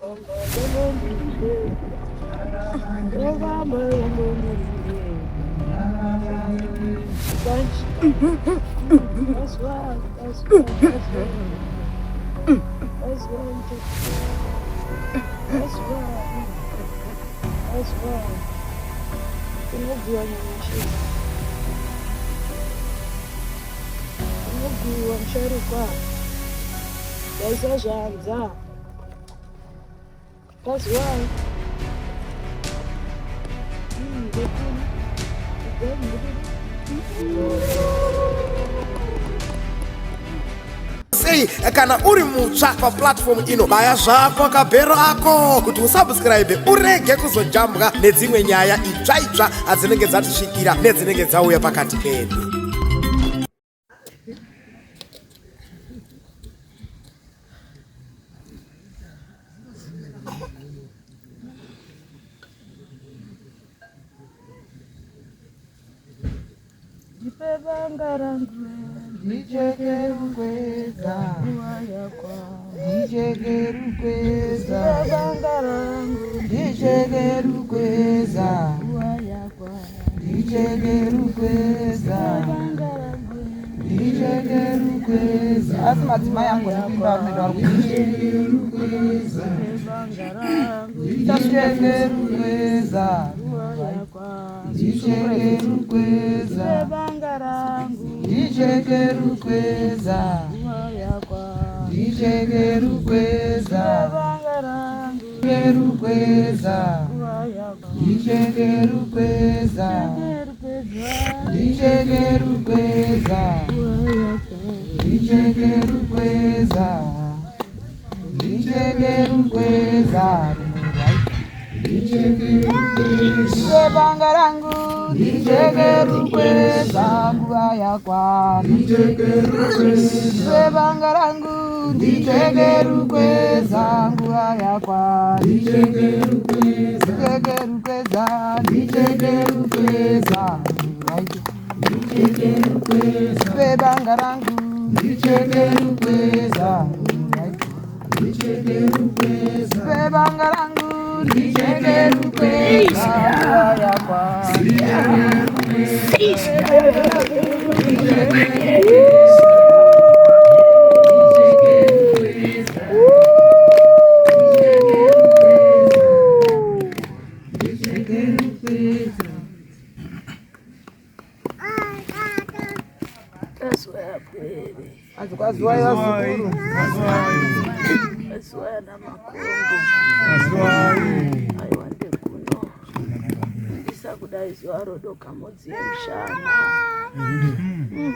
Unobviwa musharukwa waisa zvanza Kwaziwai. Sei kana uri mutsva paplatform ino baya zvako kabhero ako kuti usubscribe urege kuzojambwa nedzimwe nyaya itsva itsva adzinenge dzatisvikira nedzinenge dzauya pakati pedu. Ndipe banga rangu ndicheke rukweza nguva yakwa ndicheke rukweza Ndipe banga rangu ndicheke rukweza nguva yakwa ndicheke rukweza ndicheke rukweza asi madzimai angu ndikuimba vanoenda vari Ndicheke rukweza ndicheke rukweza ndicheke rukweza ndicheke rukweza rukweza ndicheke rukweza ndicheke rukweza ndicheke rukweza ndicheke rukweza Banga rangu ndicheke rukweza nguva yakwana banga rangu ndicheke rukweza nguva yakwana ndicheke rukweza ndicheke rukweza banga rangu ndicheke rukweza banga rangu ndicheke rukweza nguva yakwana Kwaziwai vazukuru. Kwaziwai ana makongo. Aiwa ndekuno. Ndisa kudai zuva rodoka modzi yemushana.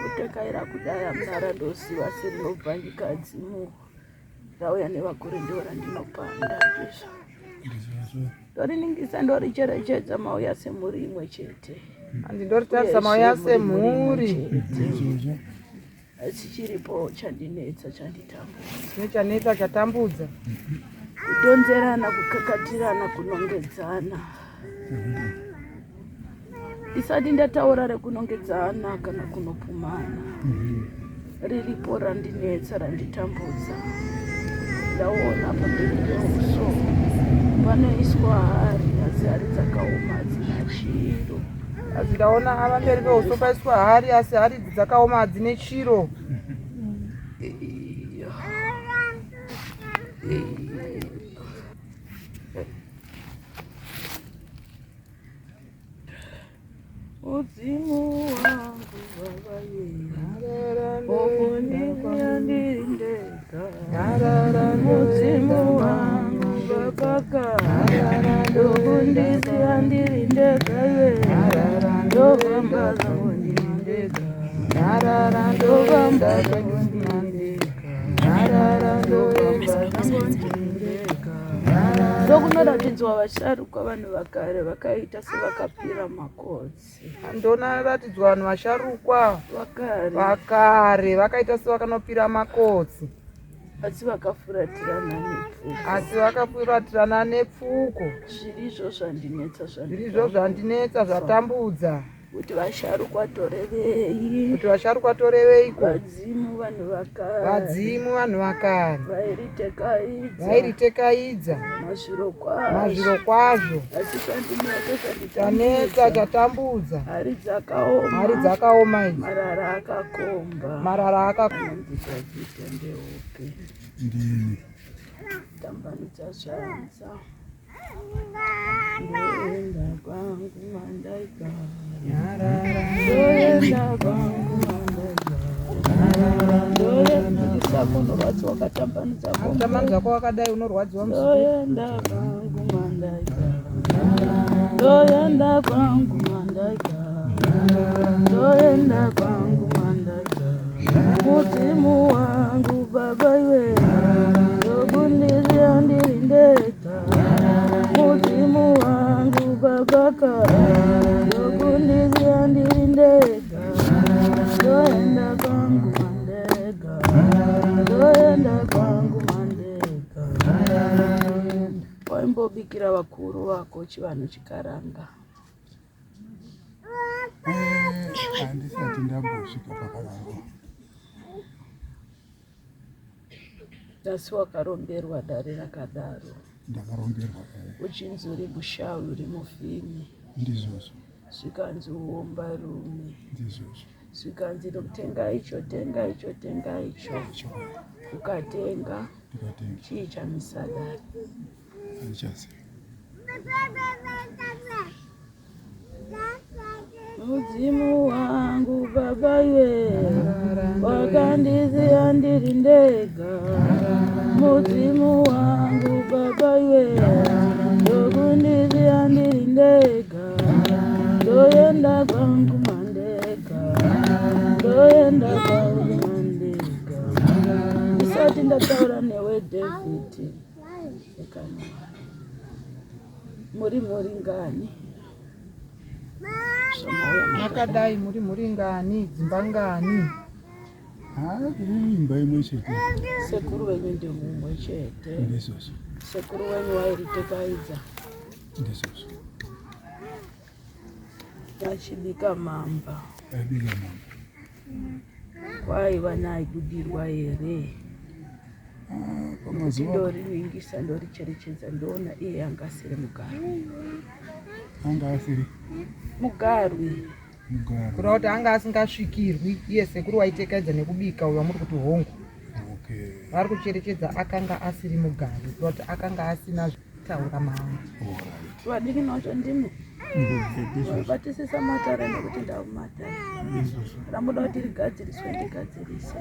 Kutekaira kudai amuna randosiva serinobva nyika dzimu. Rauya nevakuru ndiwo randinopanda ndizvo. Ndoriningisa ndoricherechedza mauya semhuri imwe chete. Hanzi ndoritarisa mauya semhuri. Asi chiripo chandinetsa chanditambudza. Nechanetsa chatambudza. Kudhonzerana, kukakatirana, kunongedzana. Ndisati ndataura rekunongedzana kana kunopumana. Riripo randinetsa randitambudza. Ndaona pamberi peuso panoiswa hari asi hari dzakaoma hadzina chiro. Asi ndaona pamberi peuso paiswa hari asi hari idzi dzakaoma hadzine chiro. Iyo. Mudzimu wangu baba ye ndiri ndega mudzimu wangu babaka ndokundisiya ndiri ndega iwe ndofamba zvangu ndiri ndega ndofamba zvangu ndiri ndega ndofamba zvangu ndiri ndega ndokunoratidzwa vasharukwa vanhu vakare vakaita sevakapira makodzi Ndonaratidzwa vanhu vasharukwa vakare vakare vakaita sevakanopira makotsi asi vakafuratirana nepfuko asi vakafuratirana nepfuko zvirizvo zvandinetsa zvirizvo zvandinetsa zvatambudza. Kuti vasharukwa torevei? Kuti vasharukwa toreveiko? Vadzimu vanhu vakare. Vadzimu vanhu vakare. Vairitekaidza. Vairitekaidza. Mazvirokwazvo. Mazvirokwazvo. Asi chandinetsa chanditambudza. Chanetsa chatambudza. Hari dzakaoma. Hari dzakaoma idzi. Marara akakomba. Marara akakomba. Anonzi Dhavhidha ndeupi? Ndini. Tambanudza zvanza. Ndoenda kwangu mandaigara. Ndoenda kwangu mandaigara. Ndoenda sako unorwadziwa wakatambanudza Tambanudza kwakadai unorwadziwa muzukuru. Ndoenda kwangu mandaigara. Ndoenda kwangu mandaigara. Ndoenda kwangu mandaigara. Mudzimu wangu baba iwe ndokundisiya ndiri ndega. Mudzimu wangu babaka ndokundisiya ndiri ndega. Ndoenda kwangu mandega. Ndoenda kwangu mandega. Waimbobikira vakuru vako chivanhu chikaranga. Handisati ndambosvika pakadaro. Asi wakaromberwa dare rakadaro. Ndakaromberwa. Uchinzi uri mushawi uri mufimi. Ndizvozvo. Zvikanzi uombarume. Ndizvozvo. Zvikanzi tenga icho tenga icho tenga icho. Ukatenga. Ndikatenga. Chii chamisa dare? Handichazivi. Mudzimu wangu baba iwe wakandisiya ndiri ndega. Mudzimu wangu baba iwe ndokundisiya ndiri ndega. Ndoenda kwangu mandega. Ndoenda kwangu mandega. Ndisati ndataura newe David. Muri mhuri ngani? Makadai muri mhuri ngani? Dzimba ngani? Haa, tine imba imwe chete. Sekuru wenyu ndimumwe chete. Ndizvozvo. Sekuru wenyu wairitekaidza. Ndizvozvo. Vachibika mamba. Aibika mamba. Kwaiva naibudirwa here? Pamazuva Ndoriringisa ndoricherechedza ndoona iye anga asiri mugarwi. Anga asiri mugarwi. Mugarwi. Kureva kuti anga asingasvikirwi iye sekuru waitekaidza nekubika uyo wamuri kuti hongu. Okay. Vari kucherechedza akanga asiri mugarwi kureva kuti akanga asina zvekutaura maari. Alright. Vadiki nacho ndimi. Batisisa matare nekuti ndakumatare. Ramuda kuti rigadziriswe ndigadzirise.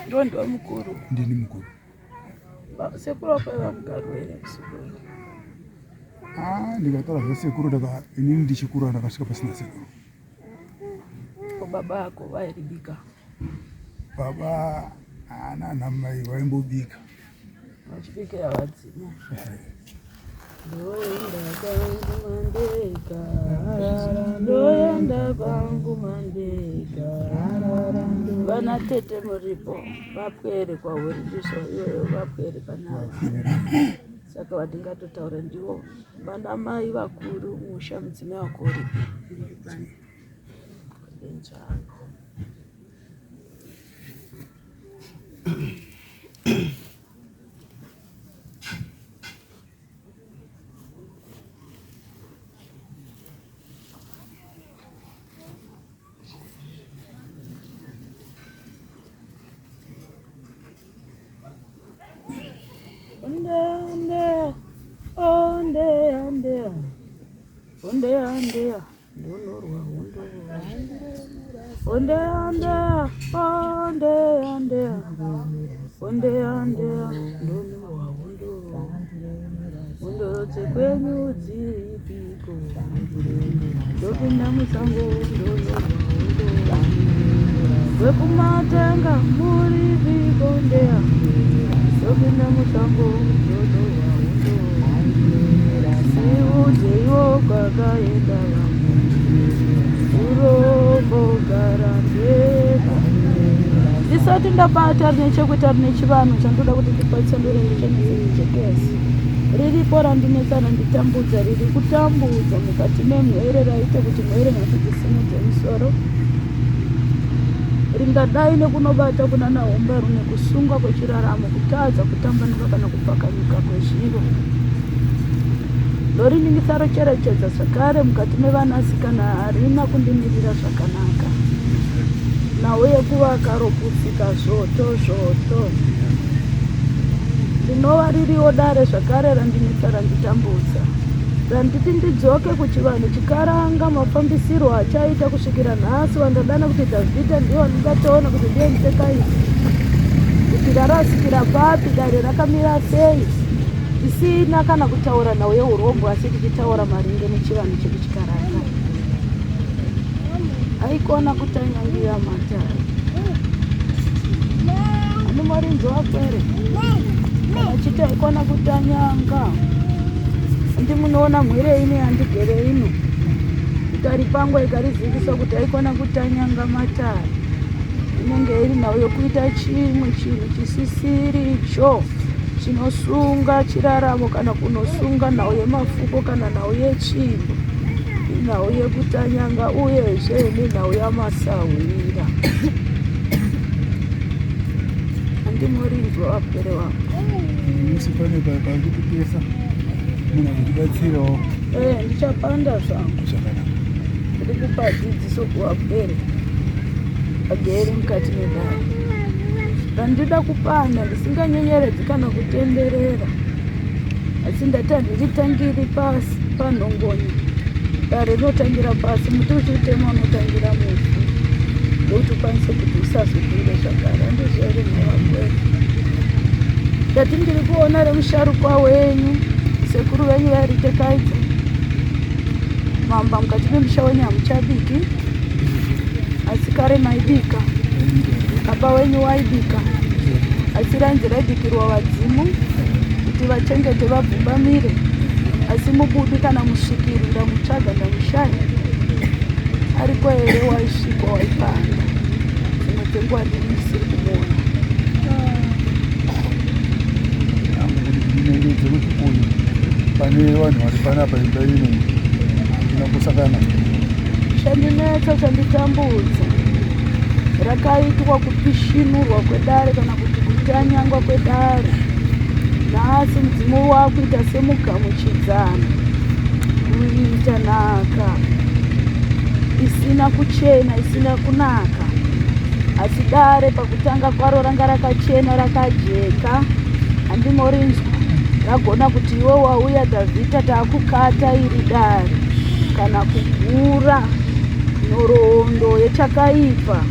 Ndiwo ndiwe mukuru. Ndini mukuru. Sekuru wako aiva mugarwi here kusikuru? Ah, ndikataura zvasekuru ndaka inini ndichikura ndakasvika pasina sekuru. Ko baba ako vairibika? Baba ana namai vaimbobika. Vachibikira vadzimu. Ndoenda kwangu mandega, ndoenda kwangu mandega. Vana tete muripo, vapwere kwauri ndizvo iyoyo vapwere panapa. Saka vandingatotaura ndivo vana mai vakuru musha mudzimai wako uripi? Nzvako. Onde, onde, onde, onde, onde, onde, ndonorwa hondo. Onde, onde, onde, onde, onde, onde, ndonorwa hondo. Hondoro dzekwenyu dziripiko? Ndopinda musango ndonorwa hondo. Wekumatenga muripiko ndeya? Ndopinda musango ndonorwa hondo. Siudzeiwo kwakaenda vamwe. Urombogara ndega. Randisati ndabata rine chekuita rine chivanhu chandoda kuti ndipatsanure ndichenese riripo randinetsa randitambudza riri kutambudza mukati memhere raita kuti mhere nhasi dzisimudze musoro ringadai nekunobata kuna nahombaru nekusungwa kwechiraramo kutadza kutambanuka kana kupfakanyuka kwezviro ndoriningisa rocherechedza zvakare mukati mevanasikana harina kundimirira zvakanaka nhau yekuvaka roputsika zvoto zvoto rinova ririwo dare zvakare randinetsa randitambudza randiti ndidzoke kuchivanhu chikaranga mafambisirwo achaita kusvikira nhasi wandadana kuti Dhavhidha ndiye wandingatoona kuti ndiye mutekai kuti rarasikira papi dare rakamira sei tisina kana kutaura nhau yeurombo asi tichitaura maringe nechivanhu chedu chikaranga aikona kutanyangira matare anomarinzo akwere kana chiti aikona kutanyanga ndi munoona mhwire ino yandigere ino ikaripangwa ikarizivisa kuti aikona kutanyanga matare inenge iri nhau yokuita chimwe chinhu chisisiricho chinosunga chiraramo kana kunosunga nhau yemafuko kana nhau yetsvimbo inhau yekutanyanga uyezve nenhau yamasahwira andimurinzwa vapwere vangu Musi pane parikutipesa munhu akutibatsirawo Eh, ndichapanda zvangu zvakanaka. ndiri kupa dzidziso kuvapwere vagere mukati medare randida kupanda ndisinganyenyeredzi kana kutenderera asi ndati handiritangiri pasi panhongonya dare rinotangira pasi muti uchiutema unotangira muvhu ndokuti ukwanise kuti usazopinde zvakare handizvo here nhawapwere ndati ndiri kuona remusharukwa wenyu sekuru venyu vairite mamba mukati memusha wenyu hamuchabiki asi kare maibika baba wenyu waibika asi rainzi raibikirwa vadzimu kuti vachengete vabvumbamire asi mubudi kana musvikiri ndamutsvaga ndamushaya ariko here waisvikwa waipanda dzimwe dzenguva ndini ndisiri kumuona Ndinenge kuti uyu pane vanhu vari panapa imba ino handina kusangana. Chandinetsa chanditambudza rakaitwa kupishinurwa kwedare kana kuti kutanyangwa kwedare nhasi mudzimu wakuita semugamuchidzano kuita nhaka isina kuchena isina kunaka asi dare pakutanga kwaro ranga rakachena rakajeka handimorinzwa ragona kuti iwe wauya Dhavhidha taakukata iri dare kana kugura nhoroondo yechakaipa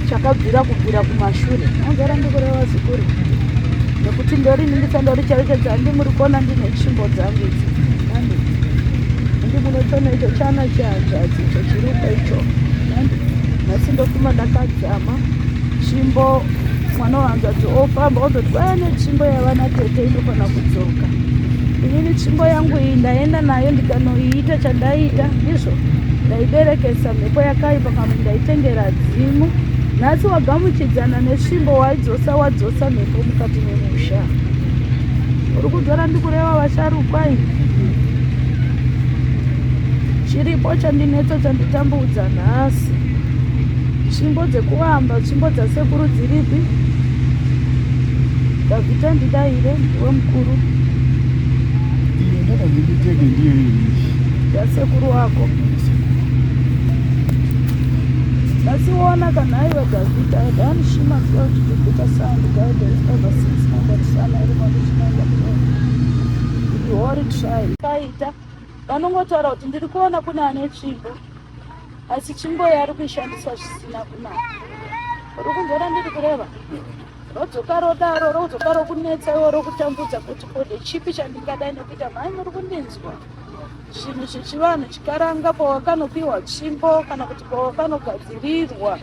chakabvira kubvira kumashure anzara ndikureva zikuru nekuti ndoriningisa ndoricherechedza handi muri kuona ndine tsvimbo dzangu idzi handi handi munochiona icho chana chehanzvadzi icho chiripo icho handi nhasi ndofuma ndakadzama tsvimbo mwana wehanzvadzi ofamba ozoti kwaya netsvimbo yavana tete inofanira kudzoka inini tsvimbo yangu iyi ndaenda nayo ndikanoiita chandaida ndizvo ndaiberekesa mhepo yakaipa kana ndaitengera dzimu nhasi wagamuchidzana nesvimbo waidzosa wadzosa mhepo mukati memusha uri kudzora ndikureva vasharukwa iyi chiripo chandinetsa chanditambudza nhasi tsvimbo dzekuvamba tsvimbo dzasekuru dziripi Dhavhidha ndidaire ndiwe mukuru Iyo ndakazi nditenge ndiyo iyi. yasekuru wako Ndasiona kana aiwa Dhavhidha Dan Shima failed to better sound guidance ever since Mangwatisana iri Hori try kaita vanongotaura kuti ndiri kuona kune ane tsvimbo asi tsvimbo yaari kuishandisa zvisina kunaka uri kunzora ndiri kureva rodzoka rodaro rodzoka rokunetsa iwo rokutambudza kuti ko ndechipi chandingadai nekuita mhai muri kundinzwa zvinhu zvechivanhu chikaranga pawakanopiwa tsvimbo kana kuti pawakanogadzirirwa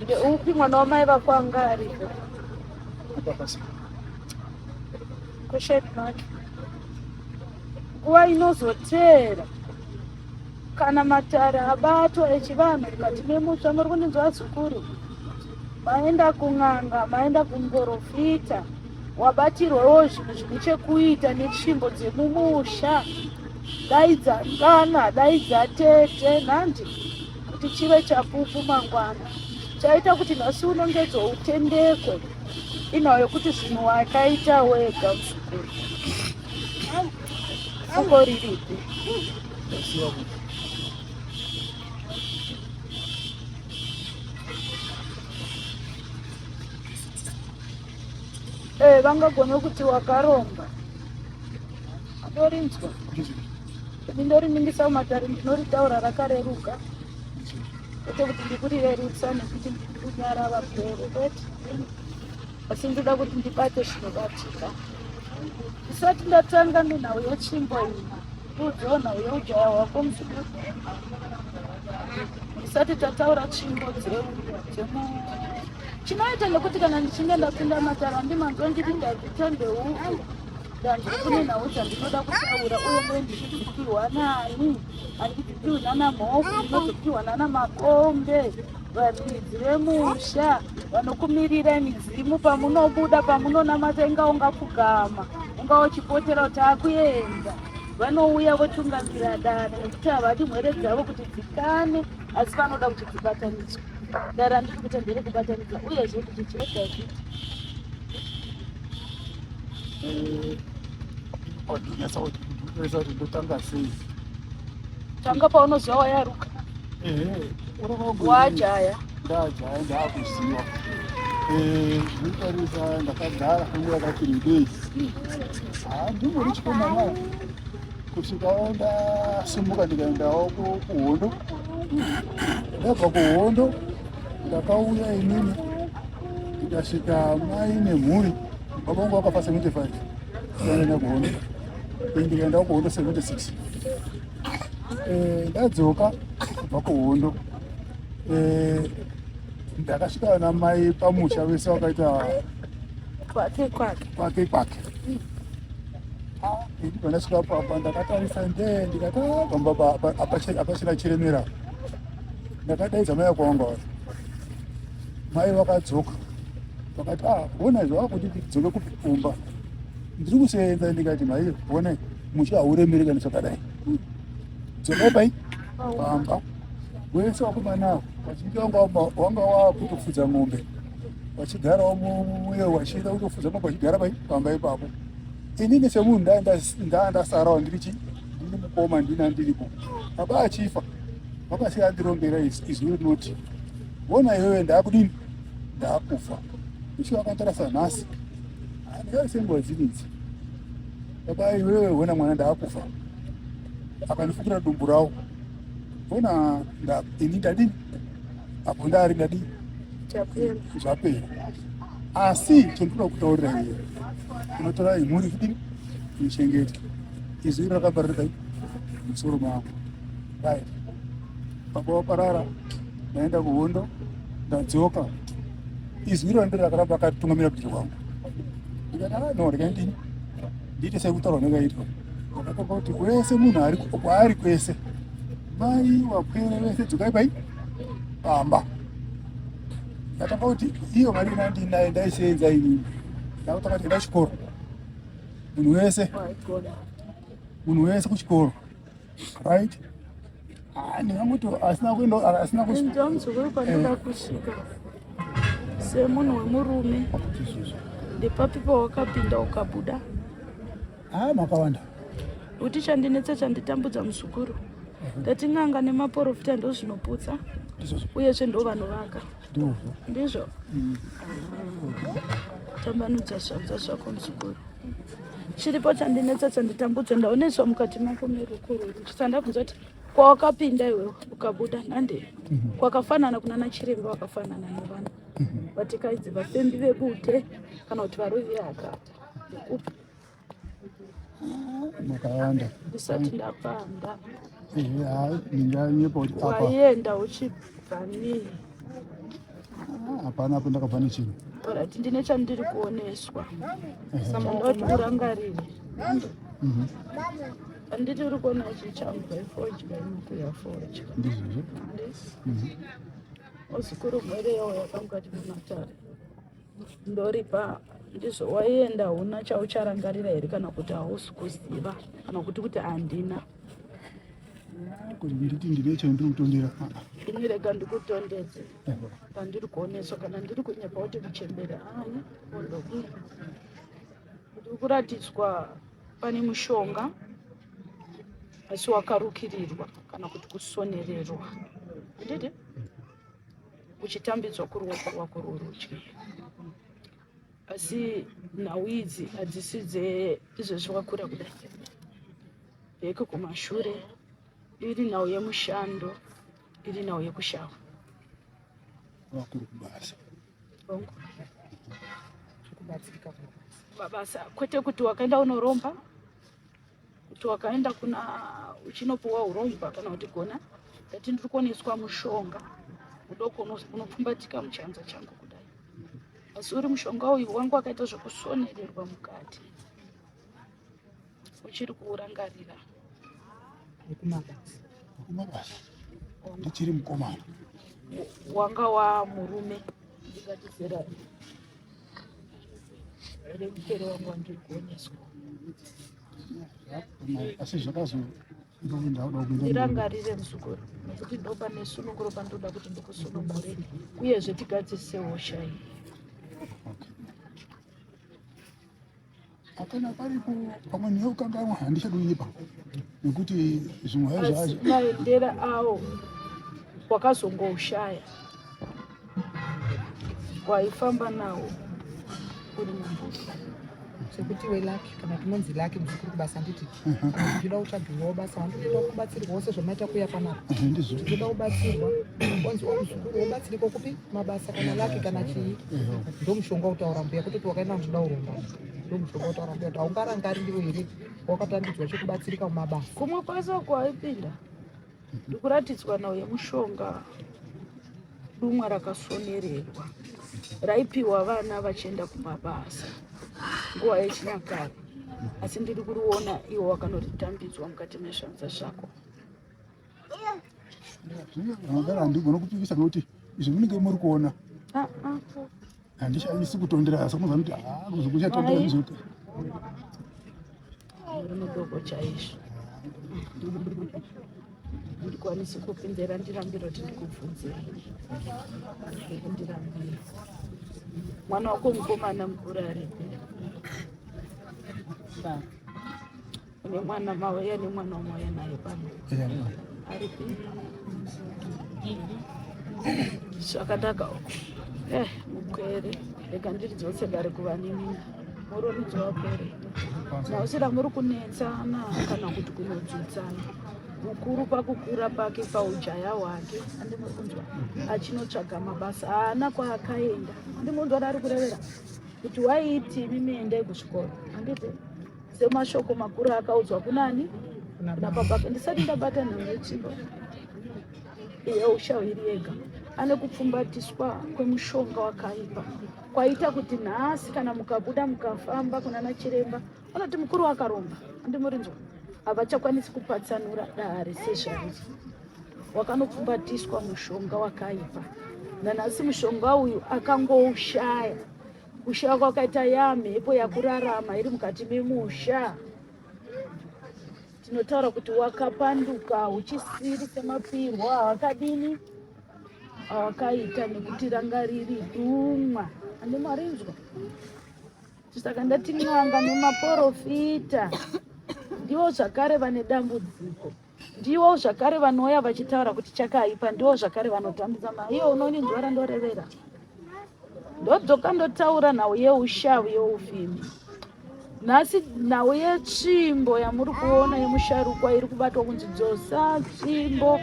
ndeupi mwana wamai vako anga aripo question mark nguva inozoteera kana matare abatwa echivanhu mukati memutsva muri kundinzwa zukuru. Maenda kun'anga, maenda kumuporofita, wabatirwawo zvinhu zvine chekuita netsvimbo dzemumusha. Daidza ngana, daidza tete, nhandi kuti chive chapupu mangwana. Chaita kuti nhasi unongedzo utendekwe inhau yekuti zvinhu wakaita wega muzukuru. Fuko riripi? Eh, vangagona kuti wakaromba adorinzwa ini ndoriningisa mumatare ndinoritaura rakareruka kwete kuti ndikurirerutsa nekuti ndiri kunyara vapwere kwete asi ndoda kuti ndibate zvinobatika ndisati ndatanga nenhau yetsvimbo iyi Ndiudzewo nhau yeujaya hwako muzukuru. Tisati tataura tsvimbo dzemu chinoita nekuti kana ndichinge ndapinda mataro andimanzwa nditi ndazvita ndeuku ndanzwa kune nhau dzandinoda kutaura uye ndee ndichidzipiwa nani handidzipiwi nana mhofu ndinodzipiwa nana makombe varidzi vemusha vanokumirira midzimu pamunobuda pamunonamata inga ungapfugama unga uchipotera kuti akuenda vanouya votungamira dare nekuti havadi mhwere dzavo kuti dzikane asi vanoda kuti dzibatanidzwe dare randiri kuita nderekubatanidza uyezve kuti chirega zviti ndotanga sei tanga paunoziva wayaruka wajaya ndajaya ndaakuziva ndinotarisa ndakagara kwenguva yakati rebei handimbori chikomana kusvika ndasimuka ndikaendawo kuhondo ndabva kuhondo ndakauya inini ndikasvika mai nemhuri baba vangu vakafa 75 ndaenda kuhondo ndikaendawo kuhondo 76 ndadzoka kubva kuhondo ndakasvika namai pamusha vese vakaita kwake kwake kwake kwake ini pandasvika papa ndakatarisa ndee ndikati ah, pamba apachina chiremera ndakadaidza mai akwanga vacho mai vakadzoka vakati ah ona izvo vakuti ndidzoke kupi kumba ndiri kuseenza ndikati mai ona musha hauremeri kana zvakadai dzokai pai pamba wese wakomana avo vazhinji wanga wakutofudza ng'ombe vachigarawo uye vachienda kutofudza ng'ombe vachigara pai pamba ipapo inini semunhu ndaa ndasarawo ndiri chi ndini mukoma ndini andiripo baba achifa vakasiya andirongera izwi rinoti bona iwewe ndaakudini ndaakufa ishe vakandirasa nhasi andikasenguva dziri idzi baba iwewe hona mwana ndaakufa akandifukira dumbu rawo hona ini ndadini apo ndari ndadini zvapera asi chendinoda kutaurira iye unotora imhuri kudini inochengeta izwi rakabva riri musoro mangu right baba waparara ndaenda kuhondo ndadzoka izwi iro ndiro rakaramba akatungamira kudiri kwangu ndikati ah, no regai ndini ndiite sekutaurwa ndakaitwa ndakatanga kuti wese munhu ari kwaari kwese mai wapwere vese dzokai pai pamba ndatanga kuti iyo mari inandinayo ndaisenza inini ndakutanga kuti enda chikoro munhu wese munhu wese kuchikoro right ah, ndingangoto asina kuenda asina kuinzwa muzukuru pandoda eh. kusvika semunhu wemurume ndepapi pawakapinda ukabuda ah makawanda kuti chandinetsa chanditambudza muzukuru ndati n'anga nemaporofita ndozvinoputsa uyezve ndo vanovaka ndizvo mm. tambanudza zvanza zvako muzukuru chiripo chandinetsa chanditambudza ndaoneswa mukati mako merukuru chisandabvunza kuti kwawakapinda iwewe ukabuda nande mhm. kwakafanana kunana chiremba wakafanana nevana mhm. vatikaidzi vafembi vebute kana kuti varovi vehakata ndekupi makawanda ndisati ndapanda ndinganyepa kuti apa waienda uchibva nei ah, hapana apo ndakabva nechinhu orati ndine chandiri kuoneswa chandoda kuti urangarire mhm. handiti uri kuona ichi chambwa ifodya inokuya fodya ndizvozvo mhm. Muzukuru mhere yauya pamukati pematare ndoripa ndizvo waienda huna chaucharangarira here kana kuti hausi kuziva kana kuti kuti handina kuti nditi ndine chandiri kutondera ah, ah. ini rega ndikutondedze pandiri kuoneswa kana ndiri kunyepa kuti muchembere aya ondokuya ndiri kuratidzwa pane mushonga asi wakarukirirwa kana kuti kusonererwa handiti uchitambidzwa kuruoko rwako rworudyi asi nhau idzi hadzisi dzeizvezvi wakura kudai bheke kumashure iri nhau yemushando iri nhau yekushawa vakuru kubasa hongu mabasa kwete kuti wakaenda unoromba kuti wakaenda kuna uchinopuwa urombwa kana kuti gona ndati ndiri kuoneswa mushonga mudoko unopfumbatika muchanza changu kudai asi uri mushonga uyu wangu wakaita zvekusonererwa mukati uchiri kuurangarira wekumabasa wekumabasa ndichiri mukomana wanga wa murume ndikati zera remukere wangu wandiri kuoneswa asi zvakazo ndirangarire muzukuru nekuti ndopane sununguro pandoda kuti ndikusunungure uyezve tigadzirise hosha iyi Kana paripo pamwe nekukanganwa handichadi kunyepa nekuti zvimwe hazvo maendera awo wakazongoushaya waifamba nawo uri mumbuti sekuti iwe laki kana tinonzi laki muzukuru kubasa nditi kana tichida kutsvagirwawo basa wandinoda kubatsirwawo sezvamaita kuya panapa tichida kubatsirwa onzi o muzukuru wobatsiriko kupi mabasa kana laki kana chii ndomushonga kutaura mbuya kutoti wakaenda unoda uromba ndomushonga kutaura mbuya kuti haungarangaririwo here wakatambidzwa chekubatsirika mumabasa kumwe kwese uko aipinda ndikuratidzwa nhau yemushonga dumwa rakasonererwa raipiwa vana vachienda kumabasa nguva yechinyakare asi ndiri kuriona iwo wakanoritambidzwa mukati mezvanza zvako Zvakadaro handigona kupikisa nekuti izvi munenge muri kuona ah, ah. handishaisi kutondera asi munoziva kuti ah, kuzokuchatondera ndizvo muri mudoko chaizvo ndikwanisi kupindera ndirambira kuti ndikubvunzei ndirambira mwana wako mukomana mukuru aripi Une mwana mauya nemwana wamauya naye pano aripi? Zvakanaka uko. Eh, mupwere rega ndiridzose dare kuvanin'ina muroridzo vapwere nausira muri kunetsana kana kuti kunodzutsana mukuru pakukura pake paujaya hwake andimuri kunzwa achinotsvaga mabasa haana kwaakaenda andimunzwa ari kurevera kuti waiiti imimi endai kuzvikoro handiti semashoko makuru akaudzwa kunani kuna baba ndisati ndabata nhau yetsvimbo yeusha iri yega ane kupfumbatiswa kwemushonga wakaipa kwaita kuti nhasi kana mukabuda mukafamba kunana chiremba vanoti mukuru akaromba andimurinzwa havachakwanisi kupatsanura dare sezvariri wakanopfumbatiswa mushonga wakaipa nanhasi mushonga uyu akangoushaya Kushaya kwakaita ya mhepo yakurarama iri mukati memusha. Tinotaura kuti wakapanduka uchisiri semapirwo awakadini awakaita nekuti ranga riri dumwa. Ande marinzwa? Saka ndati n'anga nemaporofita ndivo zvakare vane dambudziko. Ndivo zvakare vanouya vachitaura kuti chakaipa, ndivo zvakare vanotambidza mari. Iyo unoninzwa randorevera, ndodzoka ndotaura nhau yeushavi yeufimi. Nhasi nhau yetsvimbo yamuri kuona yemusharukwa iri kubatwa kunzi dzosa tsvimbo,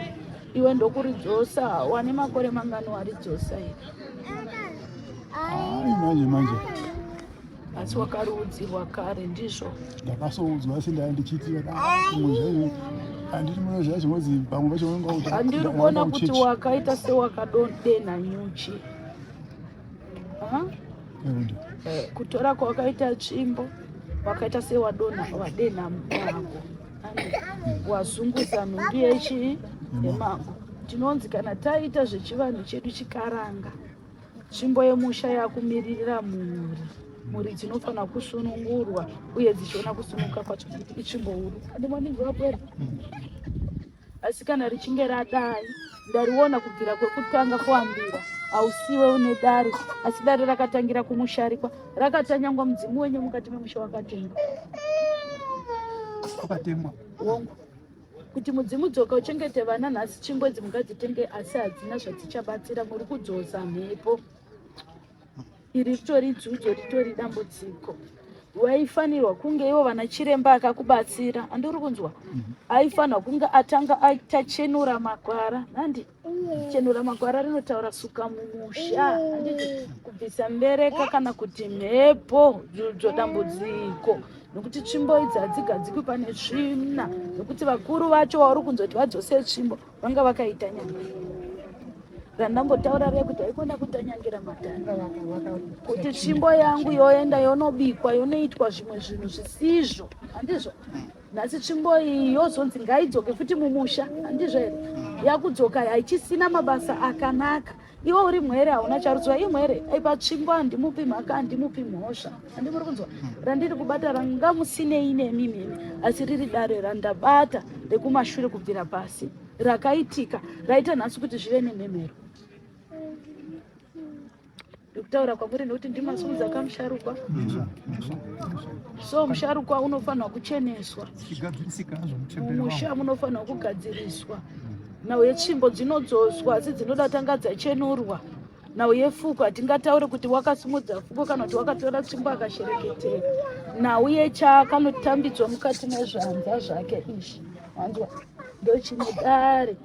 iwe ndokuridzosa. Wane makore mangani waridzosa iri? Manje manje asi wakariudzirwa kare ndizvo ndakasoudzwa asi ndaya ndichiti kumwe zvaizvo handiti munoziva zvinozi pamwe pacho unonga handiri kuona kuti wakaita sewakadodenha nyuchi eh, kutora kwawakaita tsvimbo wakaita sewadonha wadenha mago wazunguza nhumbi yechii yemago. Tinonzi kana taita zvechivanhu chedu chikaranga, tsvimbo yemusha yakumiririra mhuri. Mhuri dzinofanira kusunungurwa uye dzichiona kusununguka kwacho kuti itsvimbo huru. Andimondinzwa pwere? Asi kana richinge radai, ndariona kubvira kwekutanga kuambira, hausiwe une dare, asi dare rakatangira kumusharikwa, rakatanyangwa mudzimu wenyu mukati memusha wakatengwa. Wakatengwa. Wongu. Kuti mudzimu dzoka uchengete vana nhasi tsvimbo idzi mungadzitenge asi hadzina zvadzichabatsira muri kudzosa mhepo. Iri ritori dzudzo ritori dambudziko. Waifanirwa kunge ivo vana chiremba akakubatsira andiri kunzwa aifanirwa kunge atanga atachenura makwara nandi chenura makwara rinotaura suka mumusha handiti kubvisa mbereka kana kuti mhepo dzudzo dambudziko nokuti tsvimbo idzi hadzigadzikwi pane tsvina nokuti vakuru vacho vauri kunzoti vadzose tsvimbo vanga vakaita nyanga randambotaura riya kuti haikona kutanyangira matanda kuti tsvimbo yangu yoenda yonobikwa yonoitwa zvimwe zvinhu zvisizvo handizvo nhasi tsvimbo iyi yozonzi ngaidzoke futi mumusha handizvo here yakudzoka haichisina mabasa akanaka iwe uri mhere hauna charudzwa imhere aipa tsvimbo handimupi mhaka handimupi mhosva handimuri kunzwa randiri kubata ranga musinei nemi mimi asi riri dare randabata rekumashure kubvira pasi rakaitika raita nhasi kuti zvive nemhemhero ndikutaura kwamuri nekuti ndimasumudza kamusharukwa so musharukwa unofanirwa kucheneswa mumusha munofanirwa kugadziriswa nhau yetsvimbo dzinodzoswa asi dzinoda tanga dzachenurwa nhau yefuko hatingataure kuti wakasimudza fuko kana kuti wakatora tsvimbo akashereketera nhau yechakanotambidzwa mukati mezvanza zvake izvi wanzwa ndochine dare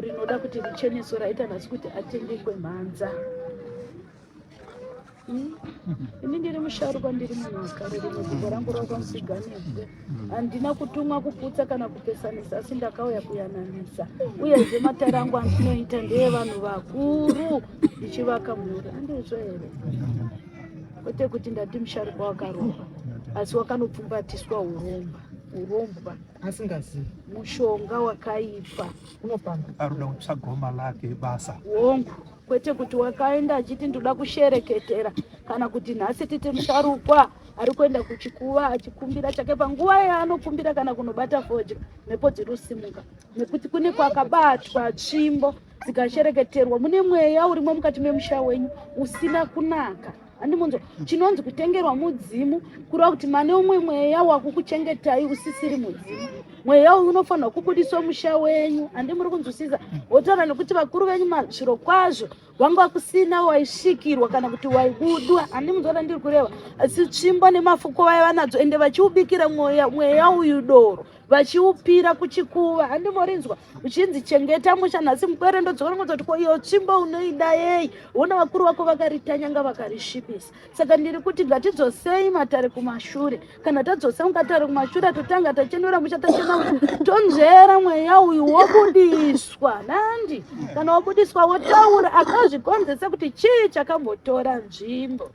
rinoda kuti richeneswe raita nhasi kuti atendekwe mhanza hmm? Ini ndiri musharukwa, ndiri munhu wekare, rimwe gumbo rangu rakamusiganebwe. Handina kutumwa kuputsa kana kupesanisa, asi ndakauya kuyananisa. Uyezve matare angu andinoita ndeyevanhu vakuru, ndichivaka mhuri. Handizvo here? Kwete kuti ndati musharukwa wakaromba, asi wakanopfumbatiswa uromba, urombwa asingazivi mushonga wakaipa unopanga aruda kutsva goma lake basa wongu kwete kuti wakaenda achiti ndoda kushereketera kana kuti nhasi titi musharukwa ari kuenda kuchikuva achikumbira chake panguva yaanokumbira kana kunobata fodya mhepo dziri kusimuka nekuti kune kwakabatwa tsvimbo dzikashereketerwa mune mweya urimo mukati memusha wenyu usina kunaka Handimunzwa chinonzi kutengerwa mudzimu kureva kuti mane umwe mweya wakukuchengetai usisiri mudzimu. Mweya uyu unofanirwa kubudiswa musha wenyu. Handi muri kunzwisisa? Wotaura nekuti vakuru venyu zviro kwazvo wanga kusina waisvikirwa kana kuti waibudwa. Handimunzwa randiri kureva? Asi tsvimbo nemafuko vaiva nadzo ende vachiubikira mweya uyu doro vachiupira kuchikuva handimorinzwa uchinzi chengeta musha nhasi mupwere ndodzokorongodza kuti ko iyo tsvimbo unoida yei wona vakuru vako vakaritanyanga vakarisvibisa saka ndiri kuti ngatidzosei matare kumashure kana tadzosa matare kumashure totanga tachenura musha tachena musha tonzvera mweya uyu wobudiswa nandi kana wobudiswa wotaura akazvikonzesa kuti chii chakambotora nzvimbo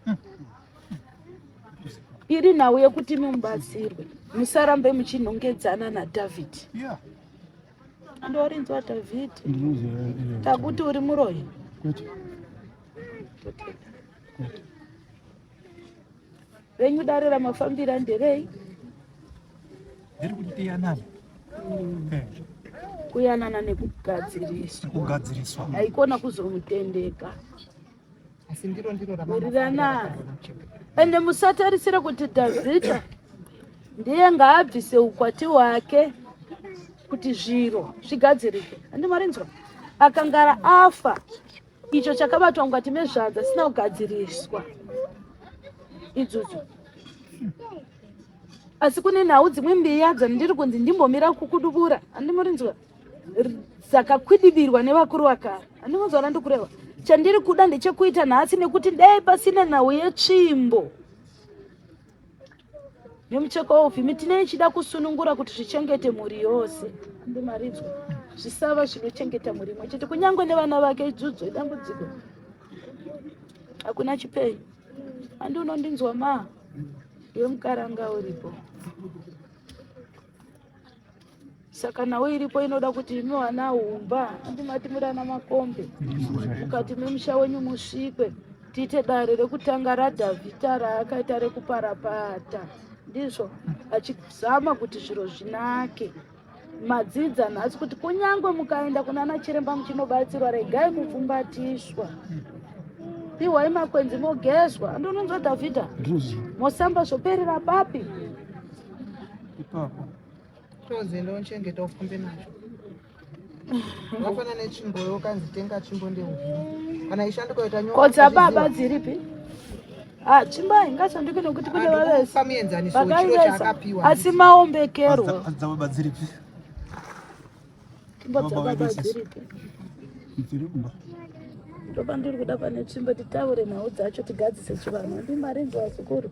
Iri nhau yekuti mubatsirwe, musarambe muchinhongedzana naDhavhidhi. Yeah. Andorinzwa Dhavhidhi. Takuti uri muroyi. Kwete. Totenda. Venyu dare ramafambira nderei? Ndiri kuti tiyanane. Eh. Kuyanana nekugadziriswa. Kugadziriswa. Haikona kuzomutendeka. asi ndiro ndiro Wirirana. Ende musatarisira kuti Dhavhidha ndiye ngaabvise ukwati hwake kuti zviro zvigadzirike. Handi marinzwa? Akangara afa icho chakabatwa mukati mezvanza sina kugadziriswa idzodzo. Asi kune nhau dzimwe mbiya dzandiri kunzi ndimbomira kukudubura. Handi marinzwa? Dzakakwidibirwa nevakuru vakare. Handimunzwa randikureva. Chandiri kuda ndechekuita nhasi nekuti dai pasina nhau yetsvimbo nemucheko weuvhimi tinei ichida kusunungura kuti zvichengete mhuri yose. Andimaridzwa zvisava zvinochengeta mhuri imwe chete kunyange nevana vake idzudzo idambudziko. Hakuna chipenyu. Handi unondinzwa ma iwe mukaranga uripo. Saka nhau iripo inoda kuti imi vana humba andimati muri ana makombe mukati memusha wenyu musvikwe tiite dare rekutanga raDhavhita raakaita rekuparapata ndizvo achizama kuti zviro zvinake. Madzidza nhasi kuti kunyange mukaenda kunana chiremba muchinobatsirwa regai kupfumbatiswa pihwai makwenzi mogezwa andononzwa Dhavhidha mosamba zvoperera papi ipapo Tozi ndonchengeta ufambe nacho. Zvakafanana netsvimbo yo kanzi tenga tsvimbo ndeuhuru. Kana ishanduka yoita nyoka. Ko dzababa dziripi? Ah, tsvimbo haingashanduki nekuti kune vavesi. Handikupa muenzaniso wechiro Vakaivesa. chaakapiwa. Asi maombekerwo. Dzababa dziripi? Tsvimbo dzababa dziripi? Dziri kumba. Ndopandiri kuda pane tsvimbo titaure nhau dzacho tigadzise chivanhu. Handi marinzwa vazukuru.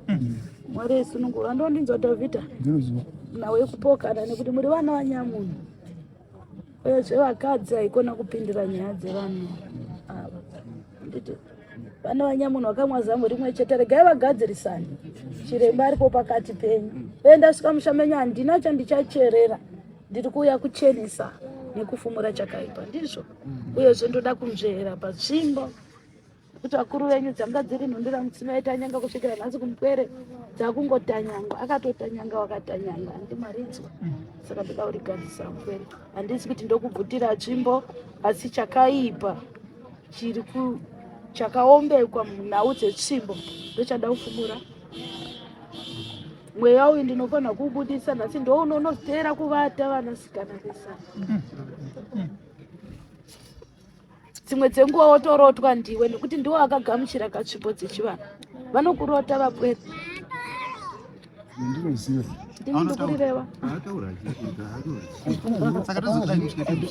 Mwari esunungura. Ndondinzwa Dhavhidha. Ndinoziva. Nhau yekupokana nekuti muri vana vanyamunhu. Uyezve vakadzi haikona kupindira nyaya dzevanhu ava. Nditi vana vanyamunhu vakamwa zamu rimwe chete regai vagadzirisane. Chiremba aripo pakati penyu. Uye ndasvika musha menyu handina chandichacherera. Ndiri kuuya kuchenesa nekufumura chakaipa ndizvo. Uyezve ndoda kunzvera patsvimbo kuti vakuru venyu dzanga dziri nhundira mutsime aitanyanga kusvikira nhasi kumupwere dzakungotanyangwa akatotanyanga wakatanyanga handi marinzwa saka ndoda kurigadzisa mupwere handisi kuti ndokubvutira tsvimbo asi chakaipa chiri ku chakaombekwa munhau dzetsvimbo ndochada kufumura mweya uyu ndinofanira kuubudisa nhasi ndounonoziteera kuvata vanasikana vesana dzimwe dzenguva wotorotwa ndiwe nekuti ndiwo akagamuchira katsvimbo dzechivanhu vanokurota vapwere Ndinoziva. ndini ndikurireva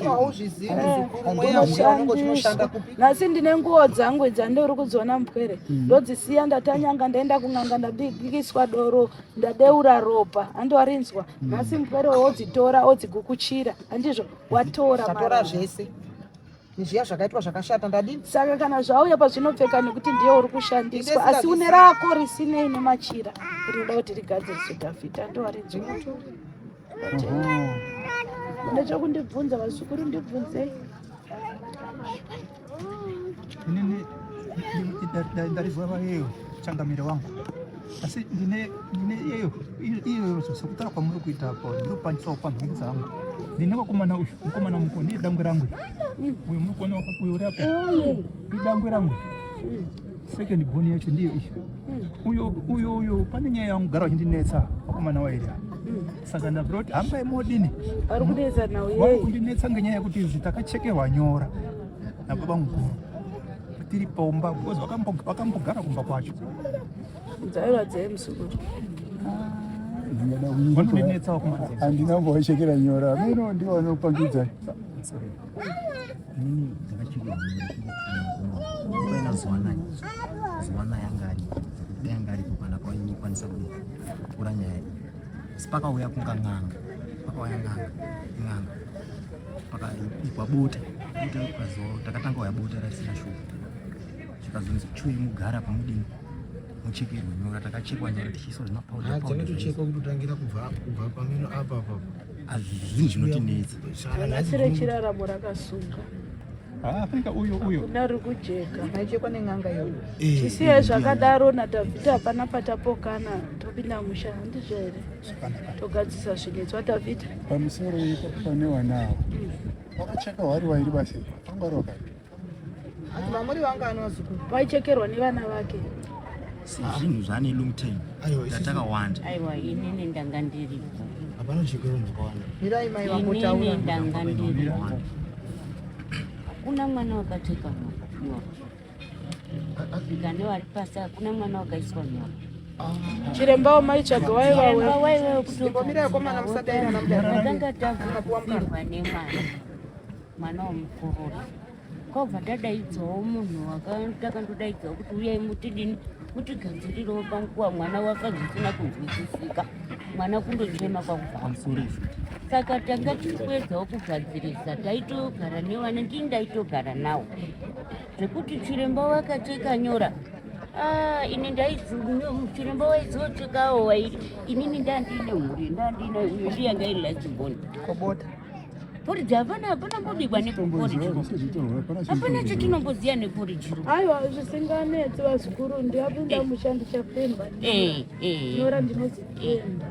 Hauzvizivi muzukuru mweya uya unenge uchinoshanda kupi? nhasi ndine nguo dzangu idzi andiri kudziona mupwere ndodzisiya ndatanyanga ndaenda kun'anga ndabikiswa doro ndadeura ropa andiwarinzwa nhasi mupwere wodzitora odzigukuchira handizvo watora Tatora zvese. Zviya zvakaitwa zvakashata ndadini? Saka kana zvauya pazvinopfeka nekuti ndiye uri kushandiswa asi une rako risinei nemachira rinoda kuti rigadziriswe Dhavhidhi andiwarinzwa. Mune chokundibvunza vazukuru ndibvunzei. Inini ndarizwa vayeyo changamire wangu asi ndine ndine iyeyo iyoyo sekutaura kwamuri kuita apo ndinopandisawo pamhuri dzangu ndine vakomana uyu mukomana mukuru ndiye dangwe rangu uyu muri kuona uyu uri apo idangwe rangu second born yacho ndiyo iyi uyo uyo uyo pane nyaya yangu gara vachindinetsa vakomana wairi saka ndabvira kuti hambai modini Vari kunetsa nhau vari yei? kundinetsa ngenyaya yekuti izi takachekerwa nyora nababa mukuru tiri pomba because vakambogara kumba kwacho Dzaiva dzei muzukuru? Vanondinetsawo kumanzeve. Handina kumbovachekera nyora ameno ndivo vanopangidza. Inini ndakachekera nyora paina zuwanai zuwanai anga aripo dai anga aripo kana kwaikwanisa kukura nyaya iyi asi pakauya kunga n'anga pakauya n'anga n'anga pakaibikwa bota bota rikazo takatanga uya bota rasina shuga zvikazonzi chuyi mugara pamudini muchekerwe nyora takachekwa nyora tichiiswa zvimapauda dzinotochekwa kutotangira kubva kubva pameno apa apa zvinhu zvinotinetsa Nhasi rechiraramo rakasunga. Afrika uyo uyo Hakuna riri kujeka. Maichekwa nen'anga iyoyo. Chisiye zvakadaro naDhavhidhi hapana patapokana topinda musha handizvo here? Togadzisa zvinetswa Dhavhidhi. Pamusoro ipapo pane vana ava wakacheka hwari wairi basi vanga vari wakati Ati vamuri vanga ani vazukuru? Vaichekerwa nevana vake. Zvinhu zvane long time tatakawanda. Aiwa inini ndanga ndiripo. Hapana chekero zvakawanda. Mirai mai vambotaura. Inini ndanga ndiripo. Hakuna mwana wakacheka nyora. Ndikane vari pasi hakuna mwana wakaiswa nyora. Chiremba wamaitsvaga waiva Chiremba waiva Imbomirai akomana musadairana mudare. Takanga tavhurwa nemwana mwana womukororo kwabva tadaidzawo munhu takandodaidzawo kuti uyai mutidini mutigadzirirewo panguva mwana wafa zvisina kunzwisisika mwana kundochema kwakubva saka tanga tiri kuedzawo kugadzirisa taitogara nevana ndini ndaitogara nawo zvekuti chiremba wakacheka nyora Ah, ini ndaizi chiremba waizochekawo wairi inini ndandiine mhuri ndandiine uyu ndiye anga iri last born Kobota. Porridge hapana hapana mbobikwa neporridge. Hapana chatinomboziva neporridge. Aiwa zvisinganetsi vazukuru ndiyapinda eh. musha ndichafemba. Eh, eh. Nyora ndinodzifemba.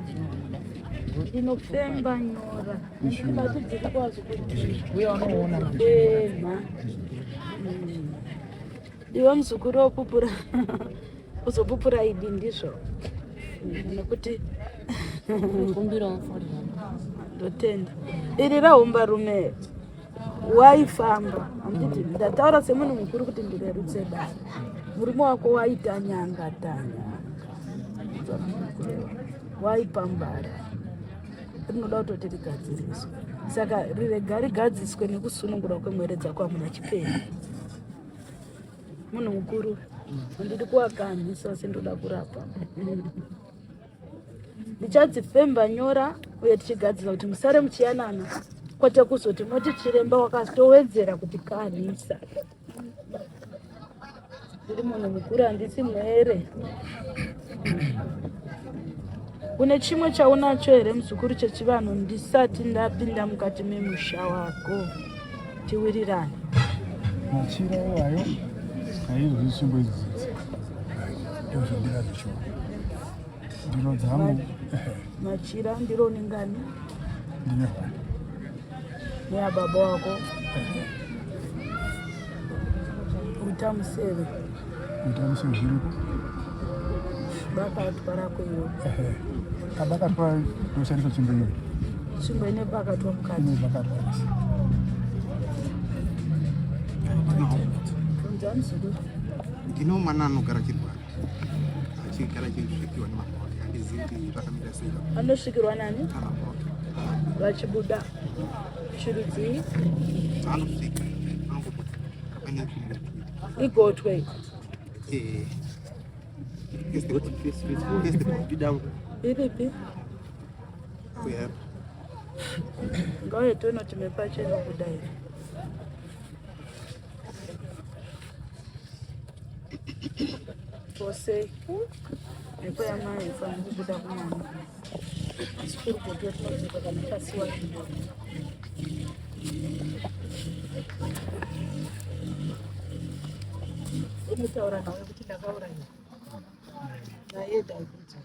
Ndinofemba nyora. Ndibati dziri kwazukuru. Uye vanoona. Ema. Iwe muzukuru wopupura uzopupura idi ndizvo nekuti ndotenda iri rahombarume waifamba handiti ndataura semunhu mukuru kuti ndirerutse dare murume wako waitanyanga tanyanga waipambara rinoda kutoti rigadziriswe saka rirega rigadziswe nekusunungurwa kwemwere dzako hamuna chiperi munhu mukuru handidi kuvakanhisa asi ndoda kurapa ndichadzifemba nyora uye tichigadzira kuti musare muchiyanana kwete kuzoti moti chiremba wakatowedzera kuti kanhisa ndiri munhu mukuru handisi mhere une chimwe chaunacho here muzukuru chechivanhu ndisati ndapinda mukati memusha wako tiwirirane machira iwayo aizvo tsvimbo idzi dzidzi ndozvandinazvo shuwa ndiro dzangu machira ndiro ningani ndine hwani neyababa wako uita museve uita museve zviriko bakatwa rako iwe kabakatwa ndoshandisa tsvimbo iyoyo tsvimbo ine bakatwa mukati ine bakatwa ndino mwana anogara achirwara achigara achisvikirwa nemapote handizivi kuti zvakamira sei anosvikirwa nani vachibuda chirudzii anosvika anongobuda pane igotwe eh. Iripi? Ngauye tione kuti mepacho inobuda here. Pose mhepo yamai haifaniri kubuda kumwana. Asi kuri gotwe tinodzoka kana pasiwa zvinhu. Unotaura nawe kuti ndakauraiwa naye Dhavhidhi.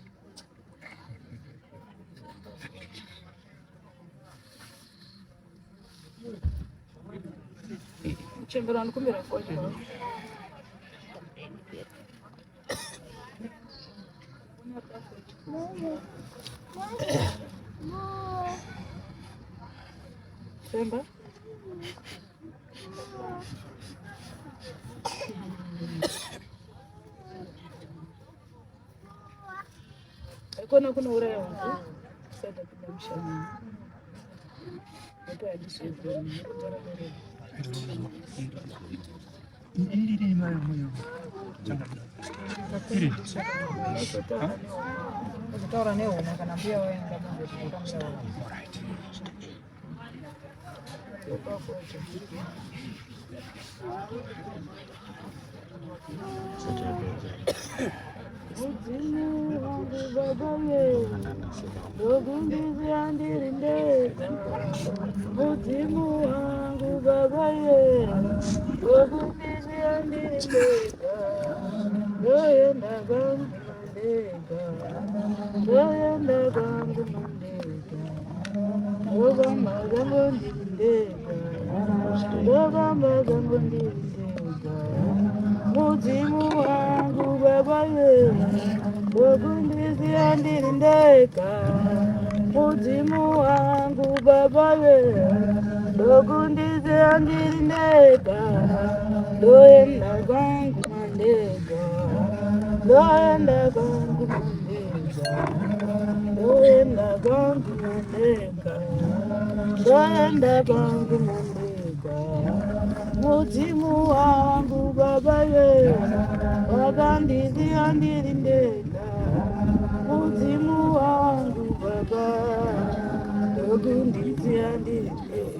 Muchembera ndikumbira foni. Femba. Aikona kunouraya huku kusada pinda musha mhepo handiswedzeri Kutaura nehomwe kana mbuya waenda Mudzimu wangu baba ye ndokumbizira ndiri ndega mudzimu wangu baba ye ndokumbizira ndiri ndega ndoenda kwangu ndega ndoenda kwangu ndega ndofamba kwangu ndiri ndega ndofamba kwangu ndiri ndega mudzimu wangu baba ye wokundisiya ndiri ndega mudzimu wangu baba ye ndokundisiya ndiri ndega ndoenda kwangu mandega ndoenda kwangu mandega ndoenda kwangu mandega ndoenda kwangu mandega mudzimu wangu baba ye wakandisiya ndiri ndega mudzimu wangu baba ndokundisiya ndiri ndega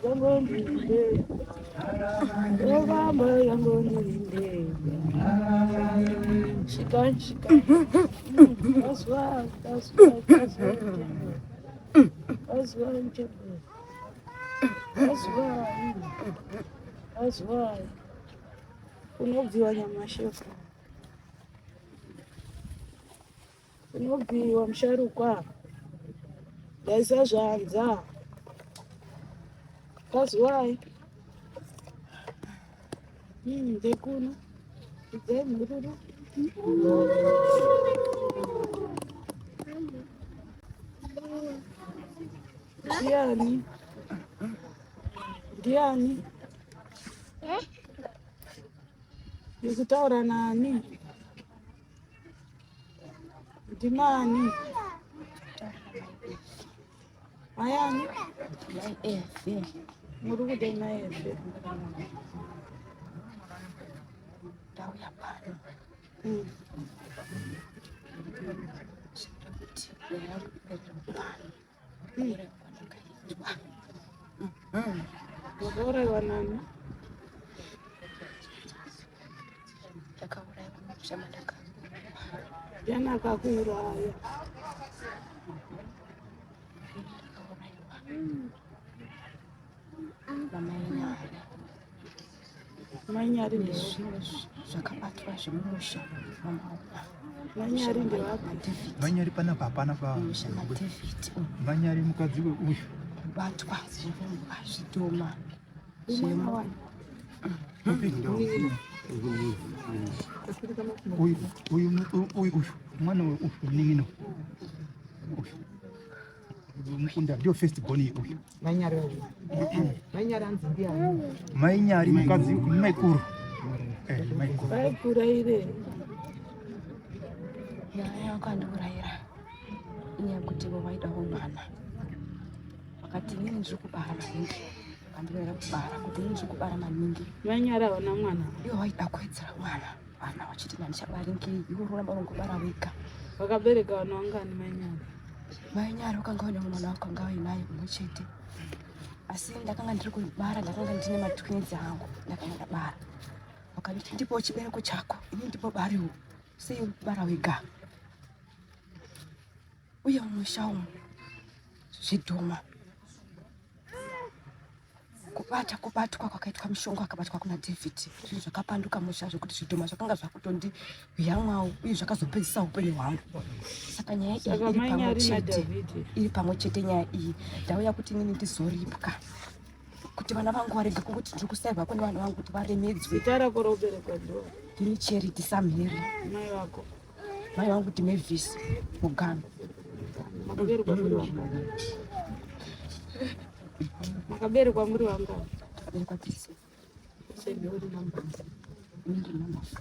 yangu ndiri ndega ndofamba yangu ndiri ndega svikai svikai taswa taswa taswa Kwaziwai muchembere. Kwaziwai. Kwaziwai. Unobviwa nyamashefu. Unobviwa musharukwa. Ndaisa zvanza. Kwaziwai. Ndekuno. Idzai mhururu. Ndiani? Ndiani? Ndikutaura nani? Ndinani? Mayani? Muri kudei mayefe? Ndauya pano. Kuti nyaya yangu iperere pano. Kuuraiwa ndakaitwa. Wakauraiwa nani? Ndakauraiwa mumusha mandakabva. Ndiani akakuuraya? Ndakauraiwa namai Nyari. Mai Nyari Nezvimwe zvakabatwa zvemumusha mamaona. Mai Nyari ndewapi? Mai Nyari panapa hapana pa. Musha maDavid. Mai Nyari mukadzi uyu. Kubatwa zvirombwa zvidhoma. Umwana wani? Uyu uyu uyu uyu mwana uyu munin'ina uyu mukunda ndio first born uyu. Mai Nyari uyu. Mai Nyari anzi ndiani? Mai Nyari mukadzi maikuru. Maikuru. Vaikuraire. Nyaya yakandiurayira inyaya yekuti ivo vaidawo mwana. Vakati inini ndiri kubara maningi. Vakandirayira kubara kuti inini ndiri kubara maningi. Mai Nyari havana mwana. Ivo vaida kuwedzera mwana. Vana vachiti handichabari ngei iwe unoramba unongobara wega. Vakabereka vana vangani Mai Nyari? Mai Nyari vakanga vaine mwana vakanga vainaye mumwe chete. Asi ndakanga ndiri kubara ndakanga ndine matwins angu ndakanga ndabara. Vakanditi ndipo chibereko chako ini ndipo bariwo sei uri kubara wega. Uye mumusha umu zvidhoma kubata kubatwa kwakaitwa mushonga akabatwa kuna David zvinhu zvakapanduka musha zvekuti zvidhoma zvakanga zvakutondiyamwawo uye zvakazopedzisa upenyu hwangu. Saka nyaya iyi Saka iri Mai pamwe Nyari chete naDhavhidhi. iri pamwe chete nyaya iyi ndauya kuti inini ndizoripwa kuti vana vangu varege kungoti ndiri kusairwa kune vana vangu kuti varemedzwe. Zita rako rokuberekwa ndo Ndini Charity Samhiri. mai vako. Mai vangu ndi Mavis Mugano. Makaberekwa muri vangani? Makaberekwa muri vangani? Takaberekwa tese. Sei ndiwe uri number? Ini ndiri number 4.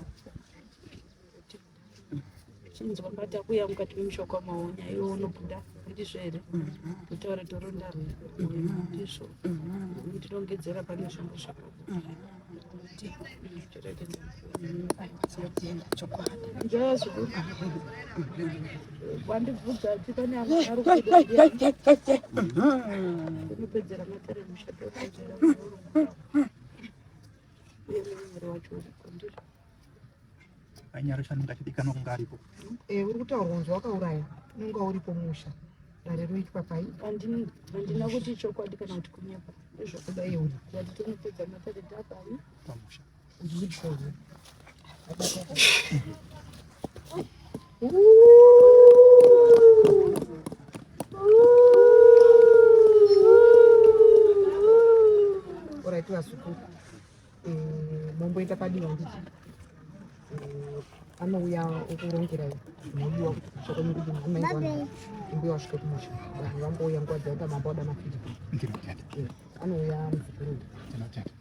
Chinzwa mbata kuya mukati memushoko maonya iwe unobuda ndizvo here? Kutaura toronda ndizvo. Ndinongedzera pane zvimwe zvakabuda. Chiregedza. Aiwa tinotenda chokwadi. Njazvo. Wandibvunza ati pane amwe ari kubuda. Unopedzera matare musha topedzera. Uye munyori wacho uripo ndizvo. Mai Nyari chanenge achidikanwa kunge aripo. Uri kutaurwa kunzi wakauraya unonga uripo musha. Dare roitwa pai? Handina kuti chokwadi kana kuti kunyepa. Ndizvo. Kuda iye uri. Ndati tinopedza matare tapani. Pamusha. Uri Alright, vazukuru. Momboenda padiwa nditi. Anouya okurongera zvinodiwa kuti kumusha kwenyu kuti mumaingwana imbuya wasvike kumusha. Vanhu vambouya nguva dzaenda mambo wada mafidhi. Ndinotenda. Anouya muzukuru. Ndinotenda.